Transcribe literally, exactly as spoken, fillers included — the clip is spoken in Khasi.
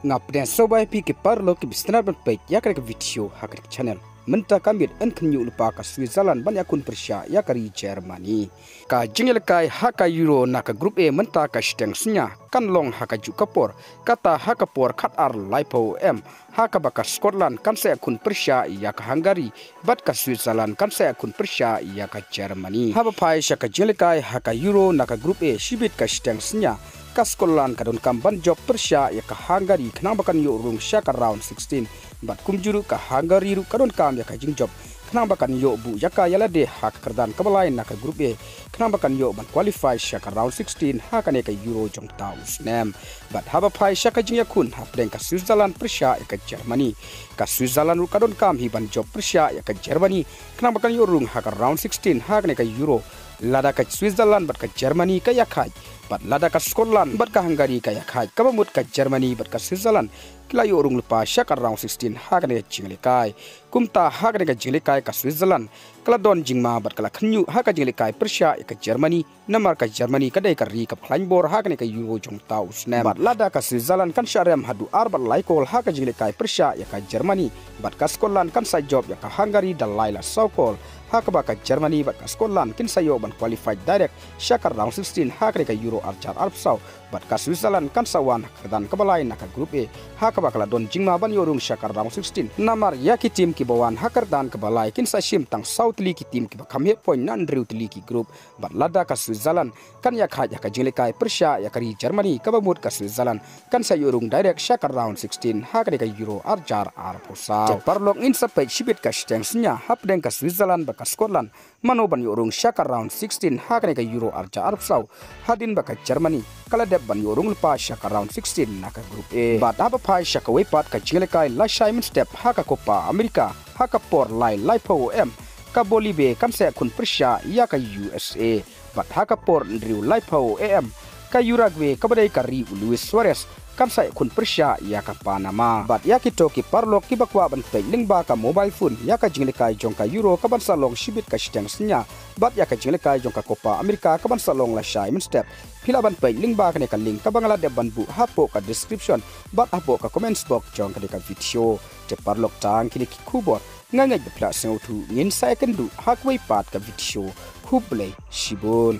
Nga pdiang sngewbha ïa phi ki paralok kiba sngewtynnat ban peit ïa kane ka video ha kane ka channel. Mynta ka miet yn khynñiuh lypa ka Switzerland ban ïakhun pyrshah ïa ka ri Germany. Ka jingïalehkai ha ka Euro na ka Group A mynta ka shiteng synñia kan long ha kajuh ka por, kata ha ka por khatar laiphew A M, ha kaba ka Scotland kan sa ïakhun pyrshah ïa ka Hungary, bad ka Switzerland kan sa ïakhun pyrshah ïa ka Germany. Haba phai sha ka jingïalehkai ha ka Euro na ka Group A shibit ka shiteng synñia, ka Scotland ka donkam ban jop pyrshah ïa ka Hungary khnang ba kan ïoh rung sha ka round sixteen. Bad kumjuh ruh ka Hungary ruh ka donkam ïa ka jingjop khnang ba kan ïoh buh ïa ka ïalade ha ka kyrdan kaba lai na ka Group A, khnang ba kan ïoh ban qualify sha ka round sixteen ha kane ka Euro jong uta u snem. Bad haba phai sha ka jingïakhun hapdeng ka Switzerland pyrshah ïa ka Germany, ka Switzerland ruh ka donkam hi ban jop pyrshah ïa ka Germany khnang ba kan ïoh rung ha ka round sixteen ha kane ka Euro. Lada ka Switzerland bad ka Germany ka ïakhaid, bad lada ka Scotland bad ka Hungary ka ïakhaid, kaba mut ka Germany bad ka Switzerland ki la ïoh rung lypa sha ka round sixteen ha kane ka jingïalehkai. Kumta ha kane ka jingïalehkai ka Switzerland ka la don jingma bad ka la khynñiuh ha ka jingïalehkai pyrshah ïa ka Germany, namar ka Germany ka dei ka ri kaba khlaiñ bor ha kane ka Euro jong uta u snem. Bad lada ka Switzerland kan shah rem haduh ar bad lai kol ha ka jingïalehkai pyrshah ïa ka Germany, bad ka Scotland kan sa jop ïa ka Hungary da lai la saw kol, ha kaba ka Germany bad ka Scotland kin sa ïoh ban qualify direct sha ka round sixteen ha kane ka Euro arhajar arphew saw, bad ka Switzerland kan sa wan ha ka kyrdan kaba lai na ka Group A, ha kaba ka la don jingma ban ïoh rung sha ka round sixteen. Namar ïa ki team kiba wan ha ka kyrdan kaba lai kin sa shim tang saw tylli ki team kiba kham heh point na hynriew tylli ki group. Bad lada ka Switzerland kan ïakhaid ha ka jingïalehkai pyrshah ïa ka ri Germany, kaba mut ka Switzerland kan sa ïoh rung direct sha ka round sixteen ha kane ka Euro arhajar arphew saw. Te paralok, ngin sa peit shibit ka shiteng synñia hapdeng ka Switzerland bad ka Scotland, mano ban ïoh rung sha ka round sixteen ha kane ka Euro arhajar arphew saw, hadien ba ka Germany ka la dep ban ïoh rung lypa sha ka round sixteen na ka Group A. Bad haba phai sha kawei pat ka jingïalehkai lashai mynstep ha ka Copa America, ha ka por lai laiphew A M, ka Bolivia kan sa ïakhun pyrshah ïa ka U S A. Bad ha ka por hynriew laiphew A M, ka Uruguay kaba dei ka ri u Luis Suarez kan sa ïakhun pyrshah ïa ka Panama. Bad ïa kito ki paralok kiba kwah ban peit lyngba ka mobile phone ïa ka jingïalehkai jong ka Euro kaban sa long shibit ka shiteng synñia, bad ïa ka jingïalehkai jong ka Copa America kaban sa long lashai mynstep, phi lah ban peit lyngba kane ka link kaba nga la dep ban buh hapoh ka description bad hapoh ka comments box jong kane ka video. Te paralok, tang kine ki khubor, nga ngeit ba phi la sngewthuh. Ngin sa ïakynduh ha kawei pat ka video. Khublei shibun.